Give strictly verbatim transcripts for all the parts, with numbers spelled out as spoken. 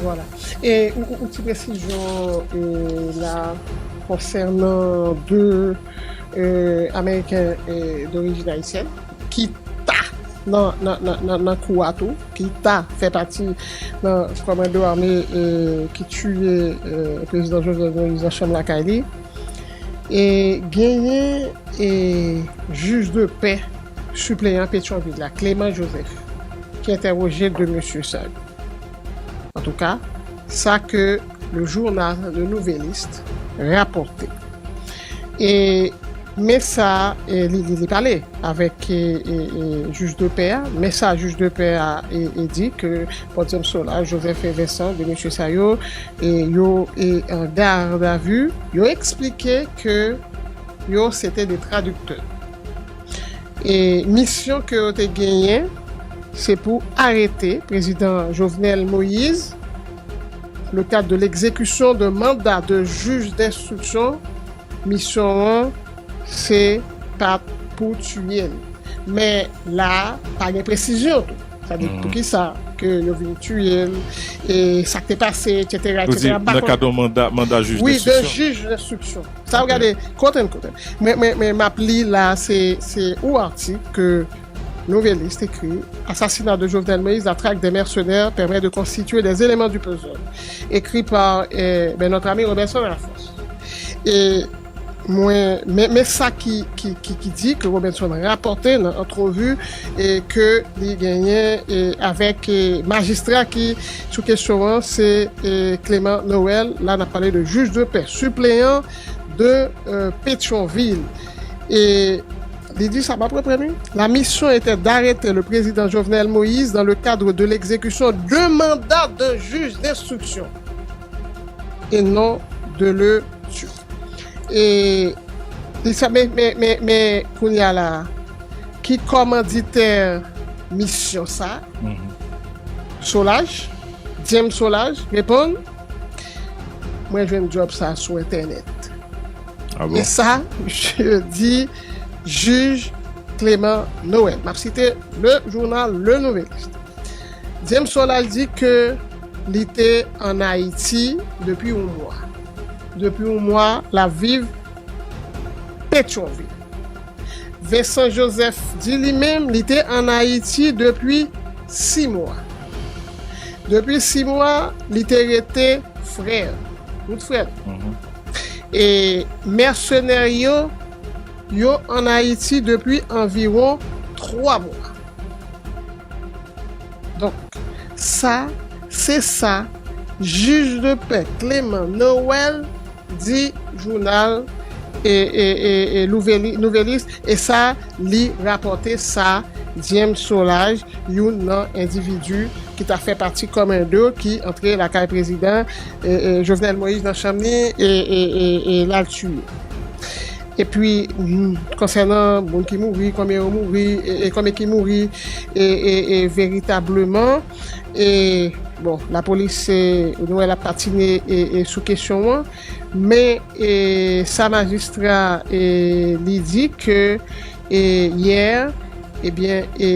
Vwala. E yon ti presizyon e, la konsènan de e, Ameriken e, dorijin ayisyèn ki ta nan, nan, nan, nan, nan kou a tou, ki ta fè pati nan kòmando ame e, ki tiye e, prezidan Jovenel Moïse nan chanm lakay li. E genyen e, jij de pè sipleyan Petyonvil la, Clément Joseph, ki entèwoje de mesye sa yo. Antouka, sa ke le journal Le Nouvelliste rapòte. E men sa e, li, li, li pale avèk e, e, e, jij de pè a, men sa jij de pè a e, e di ke Pòdyèm Sola, Joseph e Vincent, de mesye sa yo, e, yo e, an gadavi, yo eksplike ke yo se te de tradiktè. E misyon ke yo te genyen, se pou arete prezidan Jovenel Moïse, le cadre de l'exécution de mandat de juge d'instruction, misyon an se pa t pou tiye l. Men la, pa gen presizyon tou. Sa di, pou ki sa ke yo vin tiye l, e sa k te pase, etsetera, etsetera. Ou di nan kad yon manda, manda jij d'instruction? Wi, de jij d'instruction. Sa w gade, kote n, kote n. Men, men, men m ap li la, se, se yon atik ke Nouvelliste écrit, Assassinat de Jovenel Moïse, la traque des mercenaires permet de constituer des éléments du puzzle. Écrit par eh, ben, notre ami Robertson Lafrance. E mwen, men, men sa ki, ki, ki, ki di ke Robertson rapòte nan antrevi e ke li genyen e avèk e majistra ki sou kesyon an, se e Clément Noël. La, n ap pale de jij de pè, sipleyan de e, Petyonvil. E li di sa, m ap reprann li. La mission était d'arrêter le président Jovenel Moïse dans le cadre de l'exécution d'un mandat d'un juge d'instruction et non de le tuer. E li sa, men, men, men, men kounye a la, ki kòmanditè misyon sa? Solage, James Solage, reponn, mwen jwenn djòb sa sou entènèt. Ah bon? E sa, misye di jij Clément Noël. M ap site le journal Le Nouvelliste. James Solage di ke li te ann Ayiti depi yon mwa. Depi yon mwa, l ap viv Petyonvil. Vincent Joseph di li menm li te ann Ayiti depi sis mwa. Depi sis mwa, li te rete Frè, wout Frè. E mèsenè yo, yo ann Ayiti depi anviwon twa mwa. Donk, sa, se sa jij de pè Clément Noël di jounal e, e, e, e Nouveli-, Nouvelliste, e sa, li rapòte sa James Solage, youn nan endividi ki ta fè pati kòmando ki antre lakay prezidan e, e, Jovenel Moïse nan chanm li e, e, e, e l al tiye. Epi, mm, konsènan moun ki mouri, konbyen yo mouri, e, e konbyen ki mouri, e, e, e veritableman, e, bon, lapolis, e, nou wè l ap patine, e, e sou kesyon an, men, e, sa majistra, e, li di ke, e, yè, ebyen, e,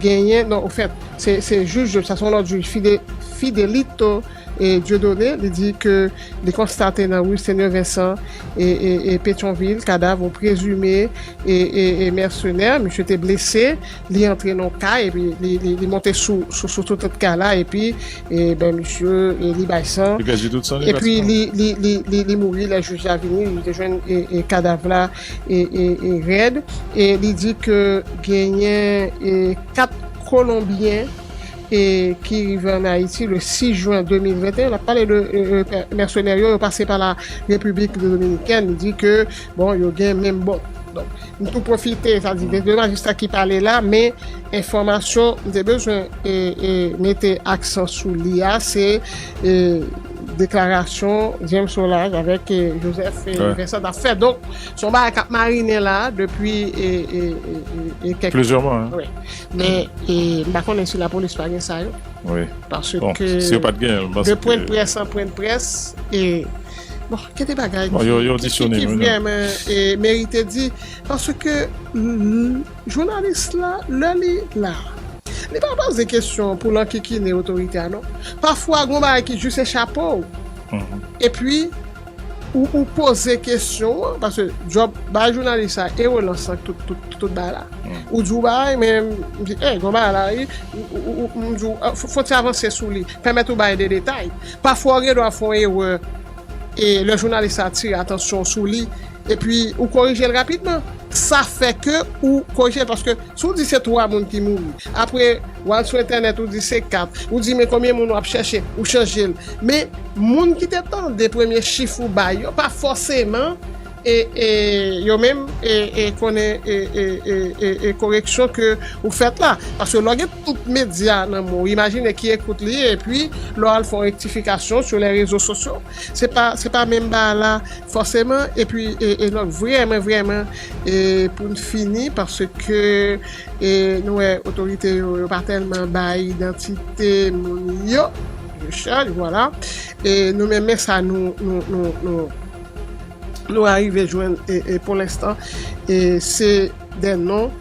genyen, non, ofèt, se, se jij, sa se yon lòt jij, Fide-, Fidelito, e, Dieudonné, li di ke li konstate nan ri Seigneur Vincent e, e, e Petyonvil, kadav yon prezime e, e, e mèsenè, misye te blese, li antre nan kay, epi li, li, li monte sou, sou, sou, sou tèt kay la, epi, e, ben, misye, e, li bay san. Li pèdi tout san li, epi pratikman. Li, li, li, li, li mouri, lè jij la vini, li te jwenn, e, e, kadav la, e, e, e rèd. E li di ke genyen, e, kat Kolonbyen, e ki rive ann Ayiti le sis jen de mil venteyen. N ap pale de, e, e, pè-, mèsenè yo, yo pase pa la Repiblik Dominikèn. Li di ke, bon, yo gen menm, bon. Donk, m tou pwofite, sa di, de, de majistra ki pale la, men enfòmasyon, m te bezwen, e, e, mete aksan sou li a, se, e, deklarasyon James Solage avèk, e, Joseph, e, Vincent t ap fè. Donk, se yon bagay k ap marinen la depi, e, e, e, e, e kèk... Plizyè mwa, hein? Wi. Men, e, m pa konnen si lapolis pa gen sa yo. Wi. Paske... Bon, si yo pa t gen, m panse ke de pwennprès an pwennprès, e, bon, gen de bagay ki, ki, ki vrèman, e, merite di. Paske, l-, jounalis la, lè li la, Li pa poze kesyon pou l ankikine otorite a, non. Pafwa, gon bagay ki jis echape w. Epi, ou, ou poze kesyon an, paske djòb bay jounalis la e relans lan tout, tout, tout bagay la. Ou di w bagay, men m di, eh, gon bagay la, wi, ou, ou, ou, m di w, ah, fò, fò ti avanse sou li, pèmèt ou bay de detay. Pafwa, w gen dwa fè yon erè, e lè jounalis la atire atansyon sou li, epi ou korije l rapidman. Sa fè ke ou korije l, paske si w di se twa moun ki mouri, apre, w al sou entènèt, ou di se kat, ou di, men konbyen moun w ap chèche, ou chanje l. Men, moun ki te tande premye chif ou bay yo, pa fòseman, e, e, yo menm, e, e, konnen, e, e, e, e, e koreksyon ke ou fèt la. Paske lè w gen tout medya nan men w, imajine ki ekout li ye, epi lè w al fè yon rektifikasyon sou lè rezo sosyo, se pa, se pa menm bagay la, fòseman. Epi, e, e, donk, vrèman, vrèman, e, pou n fini, paske, e, nou wè otorite yo, yo pa tèlman bay idantite moun yo, yo chèch, vwala. E nou menm, men sa nou, nou, nou, nou, nou arive jwenn, e, e, pou lenstan, e, se de non,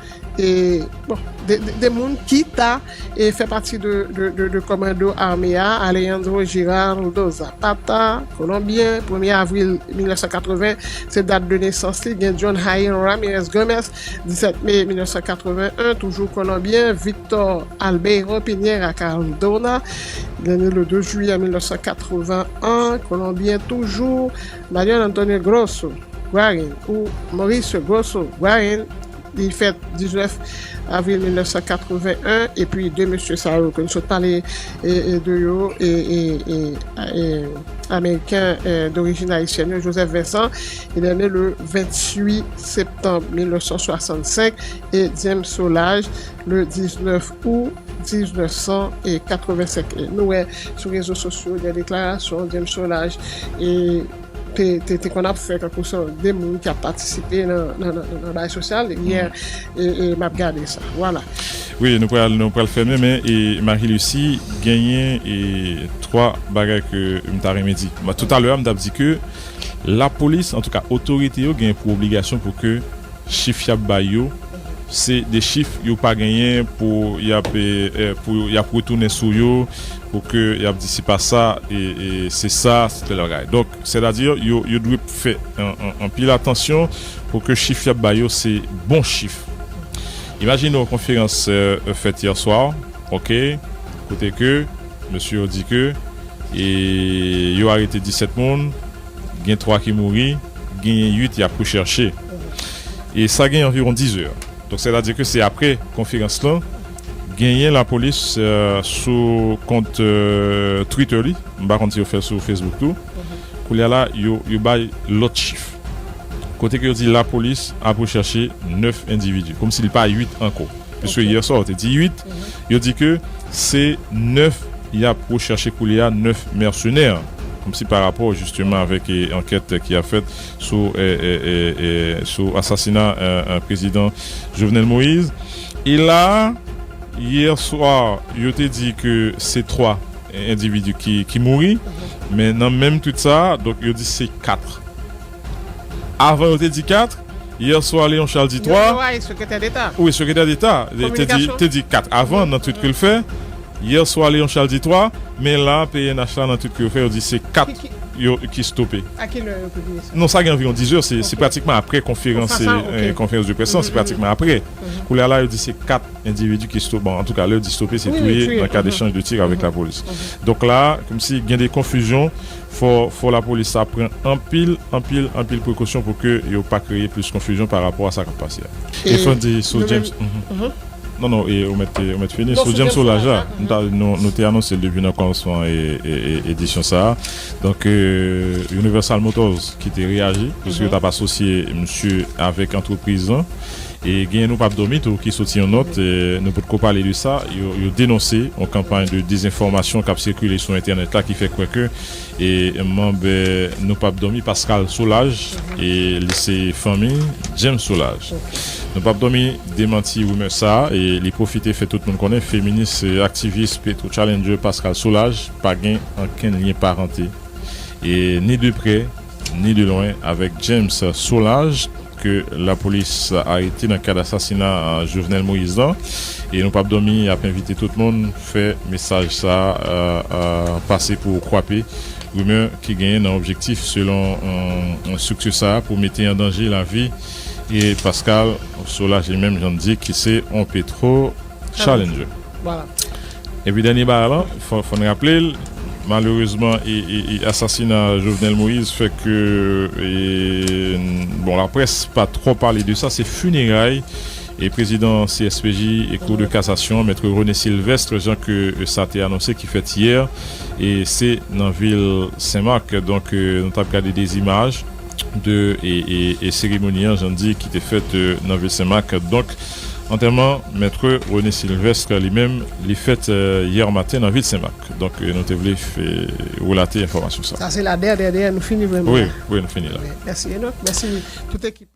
e, bon, de, de, de moun ki ta, e, fè pati de, de, de, de kòmando ame a, Alejandro Giraldo Zapata, kolonbyen, premye avril mil nèf san katreven, se dat de nesans li, gen John Jairo Ramirez Gómez, disèt me mil nèf san katreven en, toujou kolonbyen, Victor Albeiro Piñera Cardona, li ne le de jiyè mil nèf san katreven en, kolonbyen toujou, Manuel Antonio Grosso, Guarin, ou Mauricio Grosso Guarin, li fèt diznèf avril mil nèf san katreven en, epi de mesye sa yo ke n sot pale, e, e, de yo, e, e, e, e, ameriken, e, dorijin ayisyèn yo, Joseph Vincent, il est né le vingt-huit septembre mille neuf cent soixante-cinq, e James Solages, le dix-neuf août mil nèf san katreven senk. E nou wè sou rezo sosyo de deklarasyon James Solages e te, te, te konn ap fè kankou se de moun ki ap patisipe nan, nan, nan, nan bagay sosyal. Yè, e, e m ap gade sa. Vwala. Wi, nou pral, nou pral fèmen, men, e, Marie Lucie, genyen, e, twa bagay ke m ta renmen di. Bon, toutalè a, m t ap di ke lapolis, antouka, otorite yo genyen pou obligasyon pou ke chif y ap bay yo, se de chif yo pa genyen pou y ap, e, e, pou y ap retounen sou yo, pou ke y ap di se pa sa, e, e, se sa, se tèl bagay. Donk, sètadi, yo, yo dwe fè an, an, anpil atansyon pou ke chif y ap bay yo se bon chif. Imajine w konferans, e, fèt yè swa, oke, kote ke mesye yo di ke, e, yo arete disèt moun, gen twa ki mouri, genyen uit y ap rechèche. E sa gen anviwon diz è. Donk, sètadi ke se apre konferans lan, genyen lapolis, e, sou kont, e, Twitter li, m pa konn si yo fè l sou Facebook tou. Kounye a la, yo, yo bay lòt chif. Kote ke yo di lapolis ap rechèche nèf endividi, kòmsi li pa uit ankò. Piske yè swa, yo te di uit, yo di ke se nèf y ap rechèche kounye a, nèf mèsenè. Kòmsi pa rapò, jisteman, avèk, e, ankèt ki ap fèt sou, e, e, e, e, sou asasina, e, e, prezidan Jovenel Moïse. E la, yè swa, yo te di ke se twa endividi ki, ki mouri, men nan menm tweet sa, donk, yo di se kat. Avan, yo te di kat, yè swa, Léon Charles di twa. Yo, yo, sekretè deta. Wi, sekretè deta. Te di, kominikasyon, te di kat avan, nan tweet ke l fè. Yè swa, Léon Charles di twa, men la, P N H la, nan tweet ke yo fè, yo di se kat yo ki stope. A ki lè yo pibliye sa? Non, sa gen anviwon diz è, se, se pratikman apre konferans, e, konferans de près lan, se pratikman apre. Kounye a la, yo di se kat endividi ki stope. Bon, antouka, lè yo di stope, se touye nan ka dechanj de tir avèk lapolis. Donk la, kòmsi gen de konfizyon, fò, fò lapolis sa pran anpil, anpil, anpil prekosyon pou ke yo pa kreye plis konfizyon pa rapò a sa k ap pase a. E fò n di sou James. Non, non, e ou mèt, ou mèt fini. Sou James Solages la, nou, nou te anonse l depi nan kòmansman, e, e, e, edisyon sa a. Donk, e, Universal Motors ki te reyaji, piske yo t ap asosye misye avèk antrepriz lan. E genyen Nou p ap dòmi tou ki soti yon nòt, e, nou potko pale de sa, yo, yo denonse yon kanpay de dezenfòmasyon k ap sikile sou entènèt la ki fè kwè ke, e, manm, e, Nou p ap dòmi, Pascal Solages, e li se fanmi James Solages. Nou p ap dòmi demanti rimè sa a, e li pwofite fè tout moun konnen feminis, e, aktivis Petro Challenger Pascal Solages pa gen ankenn lyen parante, e ni de prè, ni de lwen avèk James Solages, ke lapolis arete nan kad asasina Jovenel Moïse lan. E nou p ap dòmi, ap envite tout moun fè mesaj sa a pase pou kwape rimè ki genyen nan objektif, selon estrikti sa a, pou mete an danje lavi e Pascal Solages li menm, jan di, ki se yon Petro Challenger. Epi dènye bagay la, fò n raple l, malerezman, e, e, e asasina Jovenel Moïse fè ke, e, bon, laprès pa twò pale de sa, se fineray e prezidan C S P J e Cour de cassation, Mèt René Sylvestre, jan ke sa te anonse, ki fèt yè, e se nan vil Senmak. Donk, e, nou t ap gade de imaj de e, e, e seremoni an, jan di, ki te fèt, e, nan vil Senmak. Donk, antèman Mèt René Sylvestre li menm, li fèt, e, yè maten nan vil Senmak. Donk, e, nou te vle fè relate enfòmasyon sa. Sa se la dèyè, dèyè, dèyè, nou fini vrèman. Wi, wi, nou fini la. Mèsi Enock, mèsi tout ekip.